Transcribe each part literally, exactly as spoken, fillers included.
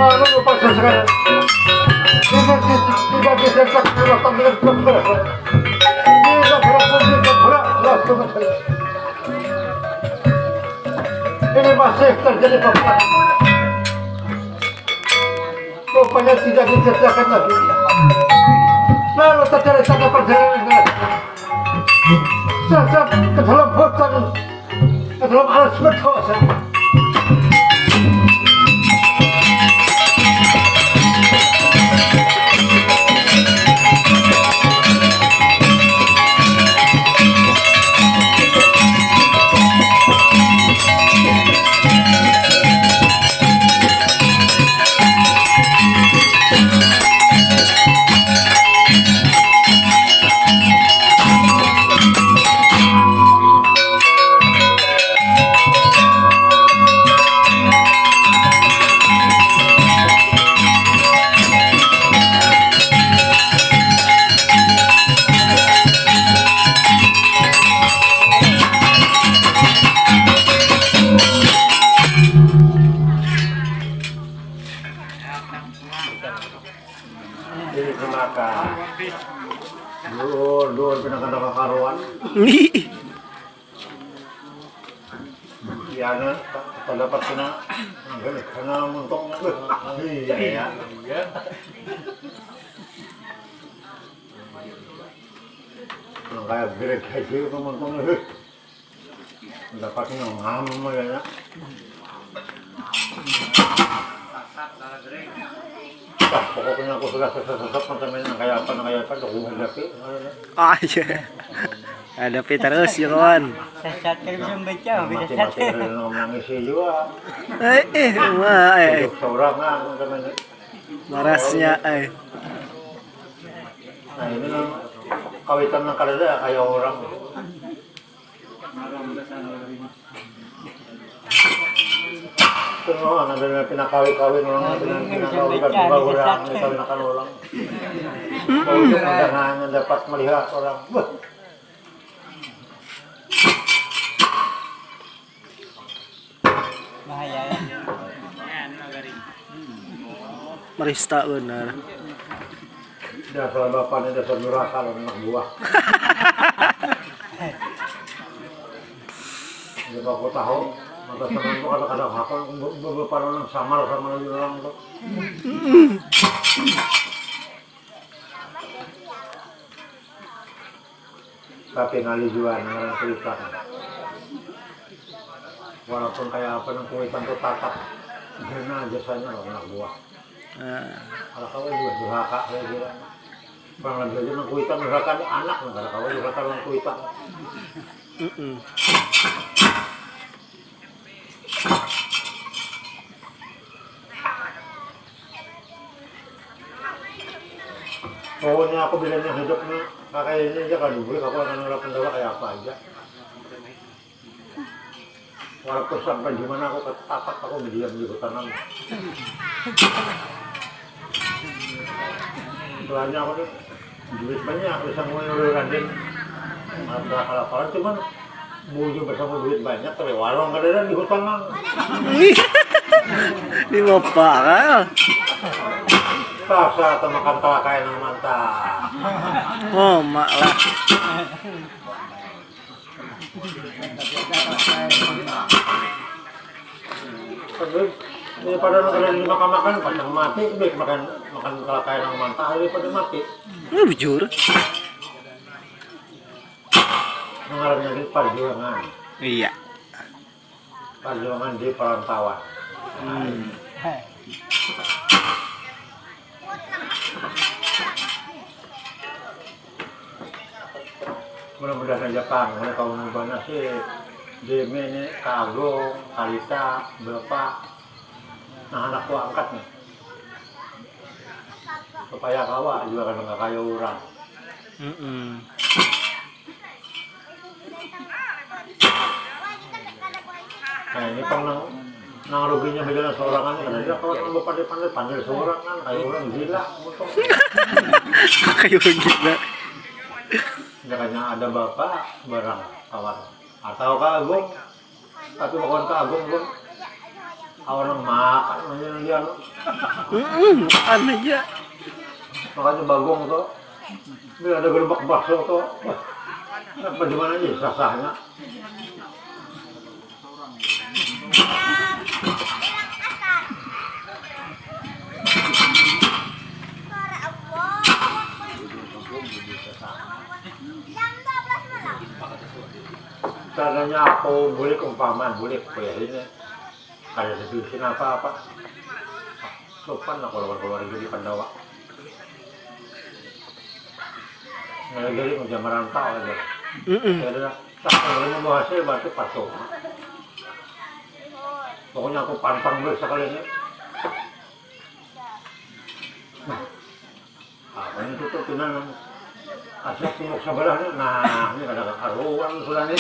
Lalu lupa sekarang. Tidak di-, tidak disentak, tidak tampil. Tidak berapa, tidak berapa, langsung. Ini masih terjadi peperangan. Rupanya tidak diceritakan lagi. Lalu terjadi satu perjalanan. Sasat ke dalam hutan, ke dalam alas betul. Jadi semaka. Dur, dur, pindah kada kakaruan. Iya, na, kada dapat kena, kena muntung. Iya, ya. Nang kaya grade aja itu muntung. Dapat nang ngam aja, ya. Wah, pokoknya aku sudah sesat-sesat macam ini, nang kaya apa, nang kaya apa, aku hadapi. Ah, iya. Hadapi terus, ya, kawan. Sesat kan bisa membaca, bisa mati-mati sesat. Ada nang nangis juga. Eh, eh, wah, eh. Hidup seorang, nah, macam ini. Marasnya, eh. Nah, ini nang kawitan nang kada ada kaya orang. Tuh, ada pina kawin-kawin orang, pina, pina kawin, pina kawin orang, dikawinakan orang. Mau untung undangan dapat melihat orang. Wah. Bahaya, ya. Marista benar. Dasar bapaknya dasar durhaka lawan anak buah. Jadi aku tahu, mata senang tuh kadang-kadang aku be-, be-, bapak orang samar sama lagi orang tuh. Tapi ngalih jua nang ngaran kuitan. Walaupun kaya apa nang kuitan tu tatap, jana jasanya lawan anak buah. Ah. Kada kawa jua durhaka kaya jua. Kurang lebih aja nang kuitan durhaka ni anak nang kada kawa durhaka lawan kuitan. Mm-mm. Pokoknya aku bilanya hidup ni, kayak ini aja kan duit aku akan orang pendawa kayak apa aja. Walaupun sampai di mana aku tetap aku berdiam di hutan. Soalnya aku ni duit banyak, bisa mulai Raden. Ada hal-hal, cuman bujur bersama duit banyak, tapi warung kada ada di hutan nang. Di bapa kan? Paksa atau makan kalakayan nang mantap. Oh, mak lah. Tapi daripada nang kada dimakan-makan, pacang mati, baik makan, makan kalakayan nang mantap daripada mati. Ini bujur. Nang ngarannya lagi perjuangan. Iya. Perjuangan di perantauan. Hmm. Mudah-mudahan aja pang, mulai tahun banas si Demi ni, Kak Agung, Kalita, Bapak. Nah, anakku angkat nih. Supaya kawa juga kada kaya urang. Mm-mm. Nah, ini pang nang, nang ruginya bajalan sorangan, kada ada kawan nang bapandai-pandai, pandai sorangan, kaya urang gila, mutung. Kaya urang gila. Makanya ada bapak barang kawan. Atau Kak Agung, tapi kawan Kak Agung, Gung. Orang makan aja lagi anu. Mm-mm, makan aja. Makanya bagong tuh. Bila ada gerobak bakso tuh. Wah, bagaimana aja sasahnya. Caranya aku bulik umpama bulik kaya ini. Kada ada tulisan apa-apa. Sopan lah kalau keluarga di Pandawa. Nah, jadi udah merantau aja. Mm-mm. Ada tak kalau mau hasil berarti patung. Pokoknya aku pantang dulu sekali ini. Nah, apa ini tutup dengan asap sumuk sebelah nih. Nah, ini kada karuan sudah nih.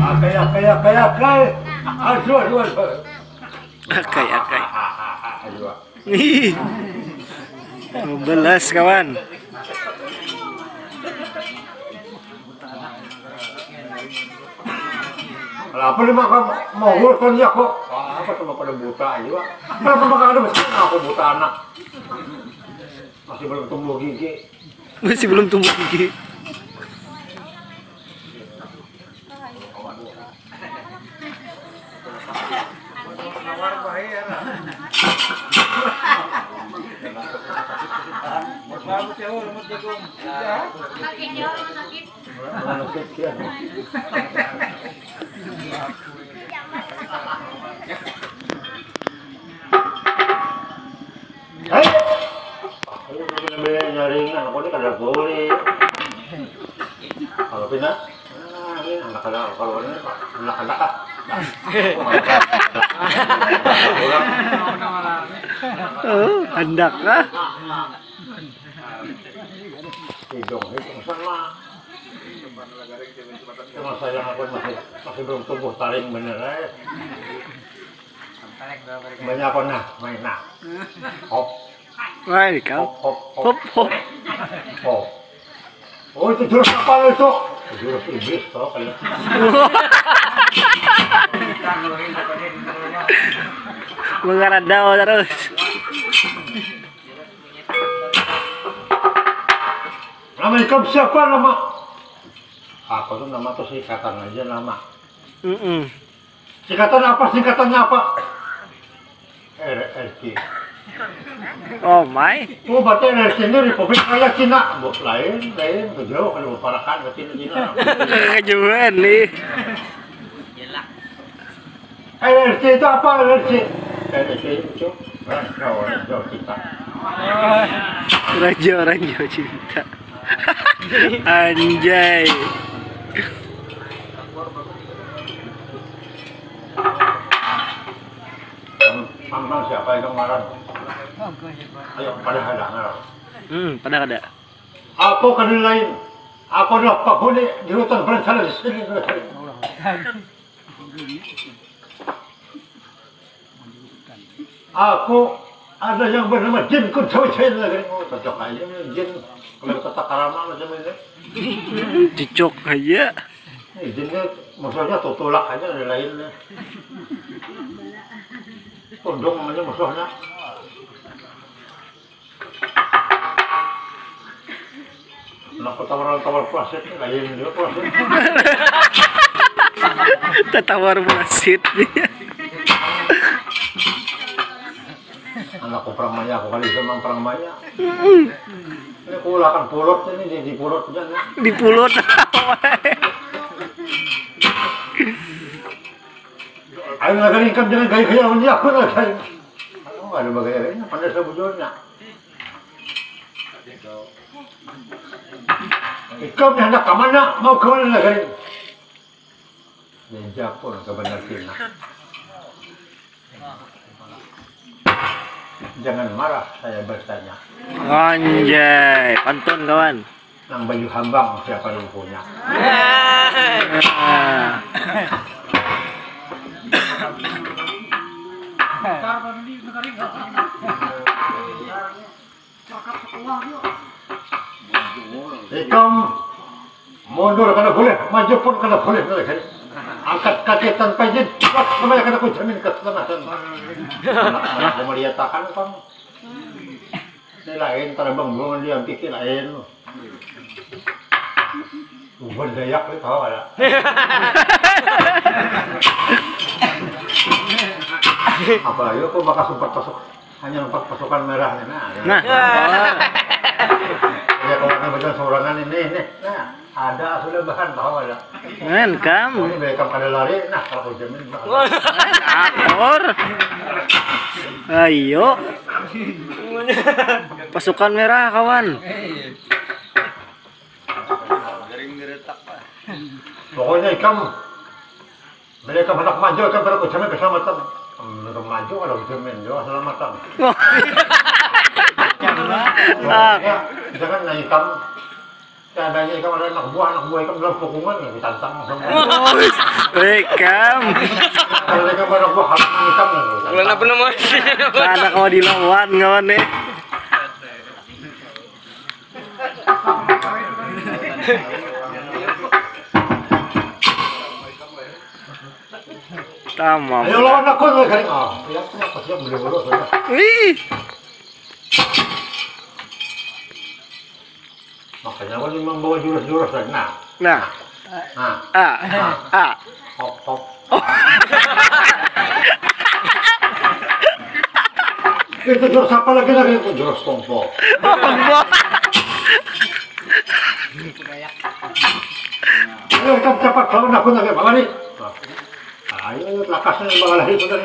Akai, akai, akai, akai. Aduh, aduh, aduh. Akai, akai. Aduh. Ih. Belas, kawan. Lah, apa nih makan mau kan ya kok? Wah, apa cuma pada buta aja, Pak? Kenapa makan ada mesin aku buta anak? Masih belum tumbuh gigi. Masih belum tumbuh gigi. Hei! Aku ni nyaring, aku ni kada boleh. Kalau pina, ah, ini anak kada, kalau ini anak anak ah. Nah, aku malah orang. Oh, handak lah. Hidung, hidung sama. Cuma sayang aku masih masih belum tumbuh taring bener eh. Banyak apa nah, main nah. Hop, Wah, ini kau. Hop, hop, hop. Hop, hop. Hop. Oh, itu jurus apa itu? Jurus iblis, tau kalian. Mengaradau terus. Nama ikam siapa nama? Aku tuh nama tuh singkatan aja nama. Mm-mm. Singkatan apa? Singkatannya apa? R R C. Oh my. Oh, berarti R R C ini Republik Rakyat Cina. Bos lain, lain, jauh kalau berparakan ke Cina, Cina. Kejuan nih. R R C itu apa R R C? R R C itu orang jauh, orang jauh kita. Raja orang Jawa cinta. Anjay. Tentang siapa itu ngaran? Ayo, pada ada ngaran. Hmm, pada ada. Aku kada lain. Aku adalah penghuni di hutan belantara di sini. Aku ada yang bernama Jin Kun Sawi Sawi lagi. Oh, cocok aja nih, Jin. Kalau kata karama macam ini. Cocok aja. Ini Jin ini musuhnya tutulak aja, ada lainnya. Tundung namanya musuhnya. Nah, ketawaran tawar plastik ini lain juga plastik. Tatawar wasit. Anak perang maya, aku kali sama perang maya. Ini kuulakan pulut ini, di, di pulut aja, nah. Di pulut. Ayo, lagi ikam jangan gaya-gaya lawan aku lagi. Aku nggak ada bagaya ini, pandai sebujurnya. Ikam ni handak ka mana? Mau ka mana lagi? Ninja pun kebenar Cina. Jangan marah saya bertanya. Anjay, pantun kawan. Nang baju habang siapa yang punya? Ah. Ikam mundur kada boleh, maju pun kada boleh, kada boleh. Angkat kaki tanpa izin, kuat namanya kada kujamin keselamatan. Anak, anak mau liatakan kamu. Ini lain, kada bangun diampiki lain. Uban dayak ni tahu ada. Apalagi aku bakal sempat masuk. Hanya empat pasukan merahnya, nah. Nah. Ya, kalau ada badan sorangan ini, nih, nah, ada sudah bahan tahu ada. Men, kam. Oh, ini mereka pada lari, nah, kalau hujan ini, nah. Akur. Ayo. Pasukan merah, kawan. Pokoknya ikam Bila ikam handak maju, ikam kada kujamin keselamatan. Handak maju, kada kujamin jua keselamatan. Ah. Ya, jangan lah ikam. Seandainya ikam ada anak buah, anak buah ikam dalam pukungan, ya ditantang sama. Oh, ikam. Kalau ikam anak buah, halaman ikam, ya ditantang. Bulan apa nama? Kada kawa dilawan, kawan, nih. Tamam. Ayo lawan aku, garing. Ah, siap, siap, siap, beli dulu, sudah. Wih. Makanya aku ni membawa jurus-jurus tadi. Nah. Nah. Nah. Ah. Nah. Ah. Hop, hop. Oh. Itu jurus apa lagi, lagi? Itu jurus kungfu. Kungfu. Ayo, kita cepat lawan aku lagi, Pak Mari. Nah. Ayo, lakasnya balahi sudah.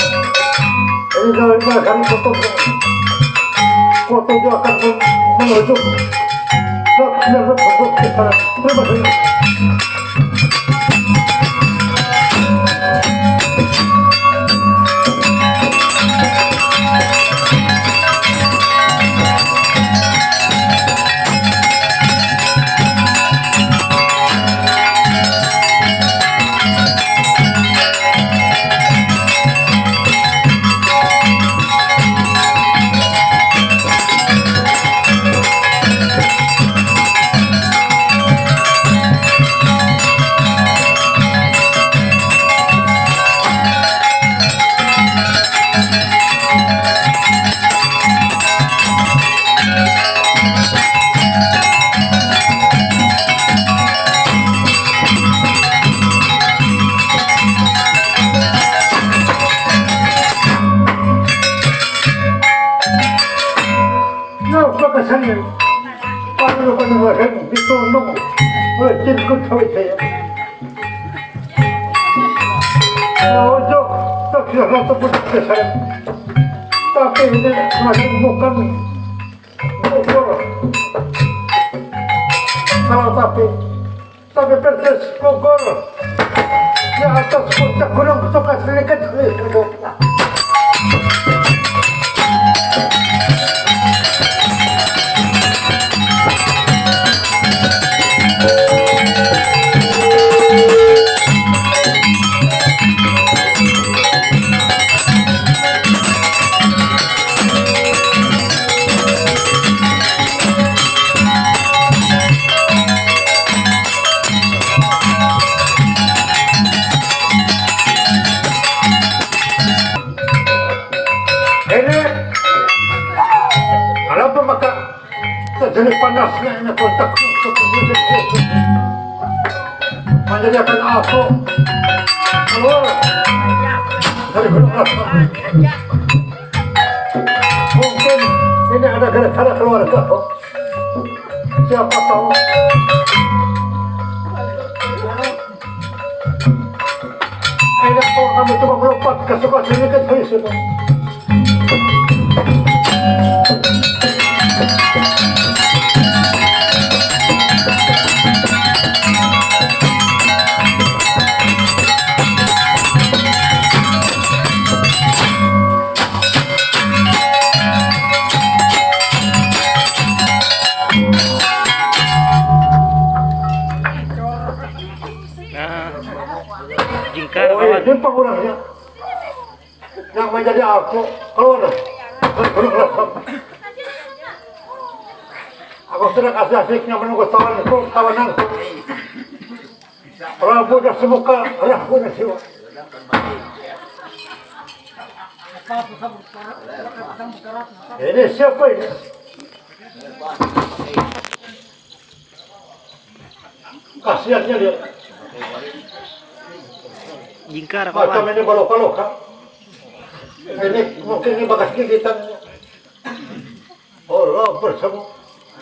Jadi dari mulai hari foto, foto itu akan men- menuju ke sembilan belas foto sekarang. Terima kasih. Nah, bakasannya. Panu panu badan ditolong oleh jin Kuntawit saya. Ojo, tak kira rata pun kesan. Tapi ini masih bukan gugur. Kalau tapi, tapi persis gugur di atas puncak gunung suka sedikit. Ini kenapa maka terjadi panasnya ini kontak menjadi akan aku keluar dari gunung Rasaman. Mungkin ini ada gara-gara keluarga kok. Siapa tahu. Enak kok kamu coba melompat ke sebelah sini kan, ayo sini. Nah, jingkar. Oh, iya, kawan. Dia pangurangnya. Yang menjadi aku, keluar. Aku sudah kasih asiknya menunggu tawanku, tawananku. Prabu dah semuka, rahu dah siwa. Ini siapa ini? Kasihannya dia. Jingkar, macam kawan. Ini baloka-loka. Ini mungkin ini bakas gigitan. Allah bersama.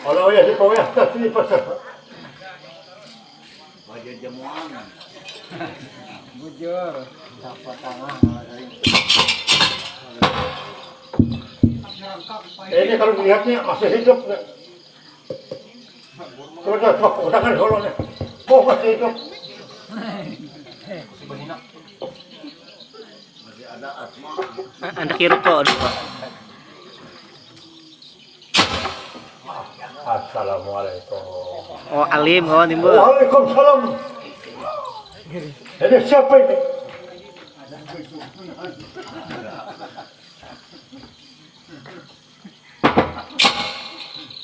Allah ya di bawah ya, tapi pasal. Baju jamuan. Bujur. Dapat tangan. Ini kalau dilihatnya masih hidup nih. Sudah, sudah, jangan dulu nih. Oh, masih hidup. Ah, anak hirup kok, aduh, Pak. Assalamualaikum. Oh, alim kawan timbul. Waalaikumsalam. Ini siapa ini?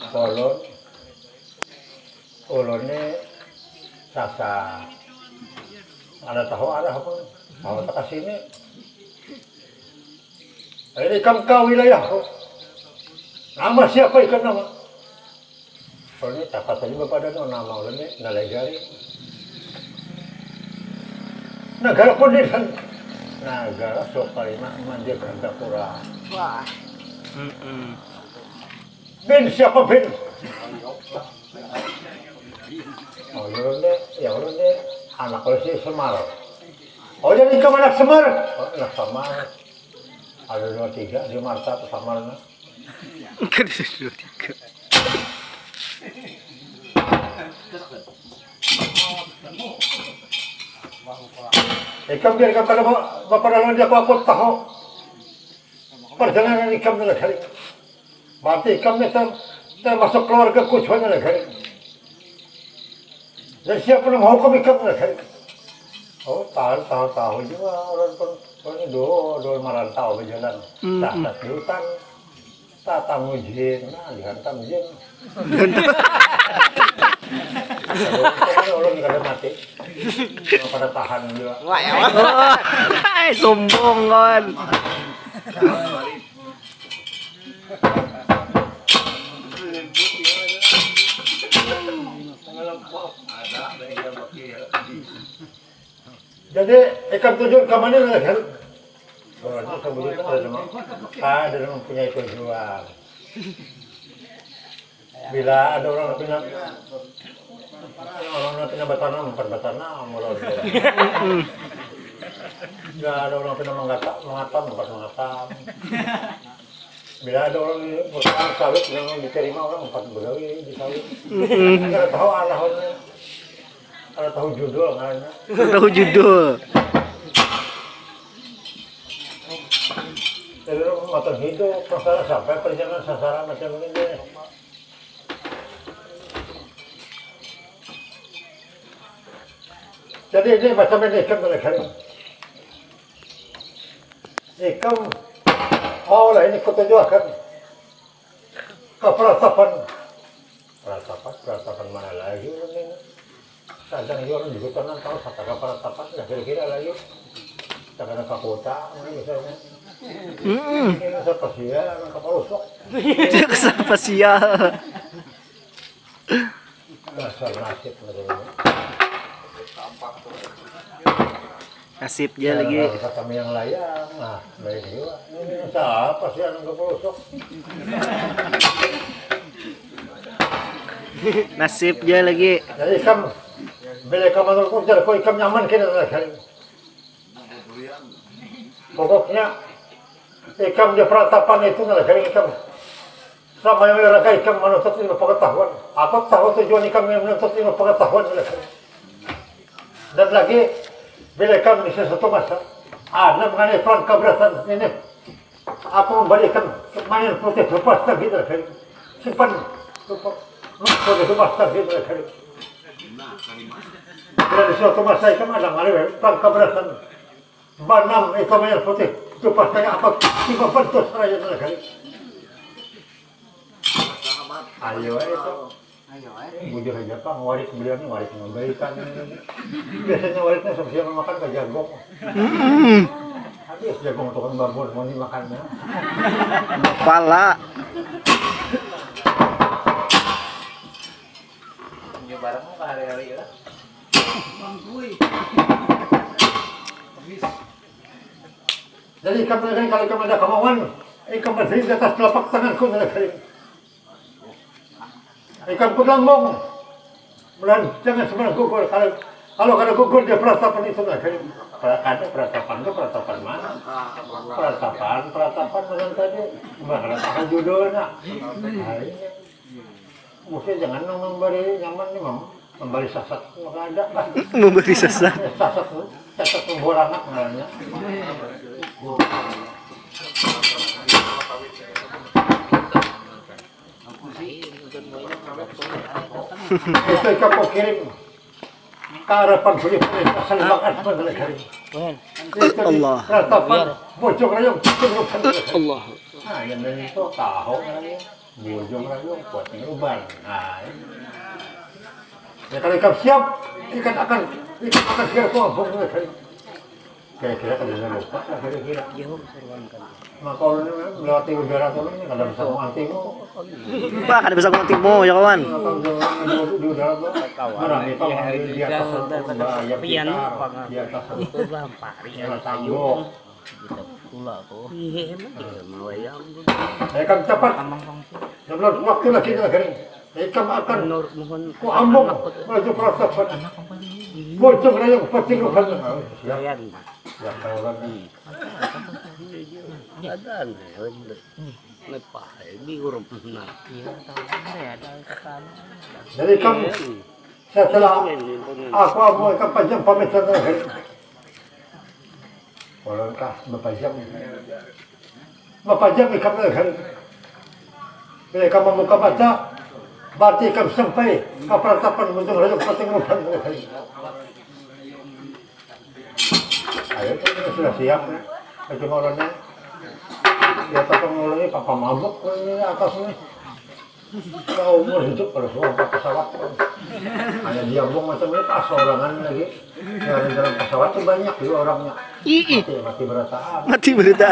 Ulun, ulun ni sasa kada tahu arah pun. Mau tak kasini. Ini ikam ka wilayahku. Nama siapa ikam nama? Ulun ni tapat saja bapadan nama ulun ni Nalai Garing. Nagara Pundisan. Nagara Sukalima Mandir Gantapura. Wah. Mm-mm. Bin siapa bin? Oh, ya ulun ni, ya ulun ni anak ulun si Semar. Oh, jadi ikam anak Semar? Oh, anak Semar. Ada dua tiga di Marta atau sama na. Kada ada dua tiga. Ikam biar ikam kada ba- bapada lawan dia, aku aku tahu. Perjalanan ikam tu lah kali. Berarti ikam ni ter- termasuk keluarga ku jua lah kali. Dan siapa nang hukum ikam lah kali. Oh, tahu tahu tahu juga orang pun orang dua dua merantau berjalan. Hmm, Nah, hmm. Di hutan tatang ujin, nah dihantam ujin. Orang kada mati. Orang pada tahan juga. Hai, sombong kawan. Jadi ikam tujuan ke mana lah kan? Orang itu sebelum itu ada nama, ada nama mempunyai tujuan. Bila ada orang pina orang pina batanam, empat batanam, orang bila ada orang pina manggatak, mangatam, empat mangatam. Bila ada orang di mutaan sawit yang diterima orang empat begawi di sawit. Kada tahu arahnya, kada tahu judul ngarannya. Tahu judul. Jadi orang matan hidup masalah sampai perjalanan sasaran macam ini. Jadi ini macam ini kan mereka ini. Ikam mau lah ini kutujuakan ke peratapan. Peratapan, peratapan mana lagi orang ini? Kadang juga orang juga pernah tahu kata ke peratapan lah kira-kira lagi. Kita kena ke kota misalnya. Hmm. Ini siapa sih ya orang kapal usok. Siapa sia? Dasar nasib mereka. Nasib ja lagi. Kata kami yang layang, nah baik juga. Ini siapa sih orang kapal usok? Nasib ja lagi. Jadi ikam bila ikam menurut ujar kok ikam nyaman kira lah kan. Pokoknya ikam di peratapan itu lah kan ikam. Sama yang mereka ikam menuntut ilmu pengetahuan. Aku tahu tujuan ikam yang menuntut ilmu pengetahuan lah kan. Dan lagi bila ikam di sesuatu masa ada mengenai perang keberatan ini. Aku memberikan main putih lepas lagi dari simpan putih lepas lagi dari dari suatu masa itu ada ngalih tangkap rasan banam itu main putih itu pas tanya apa tiba bentus raya dari ayo itu Bujur aja pang, warik beliau ni warik memberikan. Biasanya wariknya siapa makan ke jagung. Habis jagung tukang babon mau dimakannya. Pala. Ini barang ke hari-hari ya. Jadi kamu kan kalau kamu ada kemauan, eh kamu berdiri di atas telapak tanganku dari Ikan pun lambung. Mudahan jangan sembarang gugur. Kalau kalau kada gugur dia peratapan itu lah. Kada peratapan itu peratapan mana? Peratapan, peratapan macam tadi. Peratapan judulnya. Nah, ini. Mesti jangan nang memberi nyaman nih, Mam. Memberi sasat maka ada. Memberi sasat. Sasat tu, sasat membuat anak namanya. Itu ikam mau kirim ke harapan beliau asal makan pada hari. Allah. Ratapan bojong rayong. Allah. Nah, yang dari itu tahu namanya bojong rayong kuat uban. Nah, ini. Ya kalau ikam siap, ikan akan ikan akan segera kuabung pada hari. Kira-kira kada ada lupa lah kira-kira. Maka ulun ini melewati udara tu ini kada bisa mengantimu. Bah, kada bisa mengantimu ya kawan. Maka udara di udara tu merami pang di atas bayar kita di atas Itu lah pari jalan tangguh. Pula tuh. Iya emang dia mawayang tuh. Ya kan cepat. Tamang kongsi. Sebelum waktu lagi kita kering. Ikam akan Menurut mohon ku ambung baju protokol. Bojong rayong pacing lukan. Yan. Ya kalau lagi. Ada nih, lepah ini urut nah. Iya, tahu ada ya, ada kata anu. Jadi kamu setelah aku abu ikan panjang pamit sana hari. Kalau kah bapajam, bapajam ikan hari. Bila kamu buka mata, berarti kamu sampai ke peratapan gunung raja pating rumah hari. Ayo kita sudah siap ya. Itu maulana. Ya tata maulana papa mabuk ini atas nih. Kalau umur hidup kalau suruh pakai pesawat. Hanya diambung macam ini pas sorangan lagi. Ya di dalam pesawat tuh banyak juga orangnya. Ii, Mati, mati berataan. mati berita.